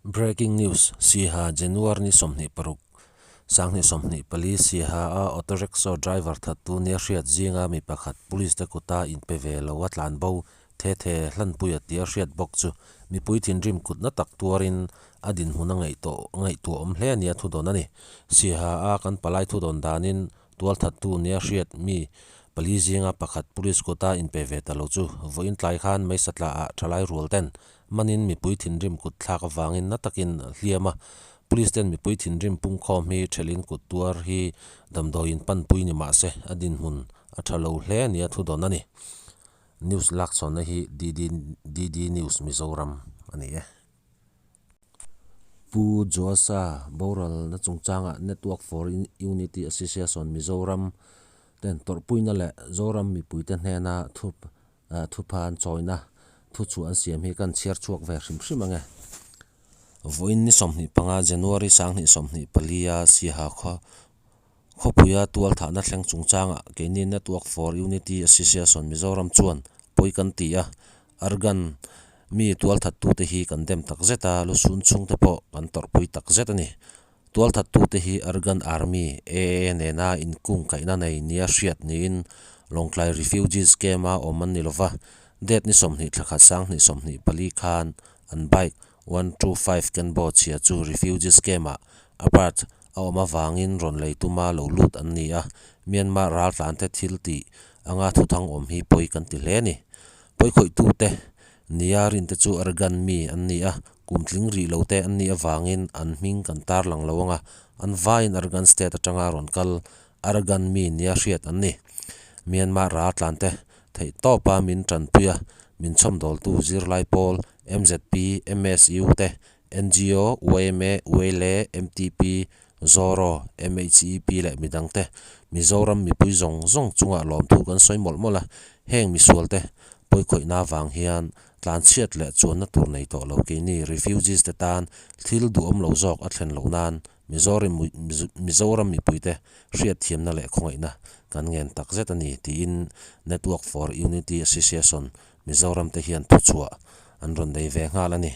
Breaking News, Siaha, January ni 26, 2024 Siaha-a auto rickshaw driver thattu nia hriat zinga mi pakhat police te kuta inpe ve lo a tlan bo the the hlanpuia tia hriat bawk chu mipui thinrim kutna tak tuarin a dinhmun a ngaihtuah awm hle nia thudawn a ni. Siaha-a kan palai thudawn danin Tualthattu nia hriat mi pali zinga pakhat police kuta inpe ve ta lo chu vawiin tlai khan Meisatla ah thalai rual ten manin mipui thinrim kut thlak avangin na takin hliam a, police ten mipui thinrim pungkhawm hi thelin kut tuar hi damdawiin panpui ni mahse a dinhmun a tha lo hle nia thudawn a ni. News lakchhawnna hi DD DD News Mizoram a ni e. Pu Joasa boralna chungchangah Network for Unity Association Mizoram ten tawrhpuina leh Zoram mipuite hnena thu thuphan chawina thuchhuah an siam hi kan chhiar chhuak ve hrim hrim ang e. Vawiin ni 25 January 2024 a Siaha khaw khawpuia tualthahna thleng chungchangah keini Network for Unity Association Mizoram chuan pawi kan ti a, Argan mi tualthattute hi kan dem tak zet a, lusun chhungte pawh kan tawrhpui tak zet a ni. Tualthattute hi Argan Army, AA, nena inkungkaihna nei nia hriat niin Lawngtlai Refugees Camp-a awm an ni lova, date ni 20 thla khat 2024 khan an bike 125 Kenbo chhia chu Refugees Camp-ah a part a awm avangin rawn lei tuma lo lut an ni a, Myanmar raltlante thil tih anga thuthang awm hi pawi kan ti hle a ni. Pawikhawih-tute nia rinte chu Arakan mi an ni a, kum tling rih lote an nih avangin an hming kan tarlang lo anga an vaiin Arakan state atanga rawn kal Arakan mi nia hriat an ni. Myanmar raltlante theih tawpa min tanpui a, min chhawmdawltu zirlai pawl MZP, MSU te NGO, yma, ULA, MTP, Zoro, MHEP leh midangte Mizoram mipui zawng zawng chungah lawmthu kan sawi mawlh mawlh a, heng misualte pawikhawihna avang hian tlanchhiat leh chuanna tur nei tawh lo keini refugees te tan thil duhawm lo zawk a thlen loh nan Mizoram mipuite hriatthiamna leh khawngaihna kan ngen takzet a ni tiin Network for Unity Association Mizoram te hian thuchhuah an rawn nei ve nghal a ni.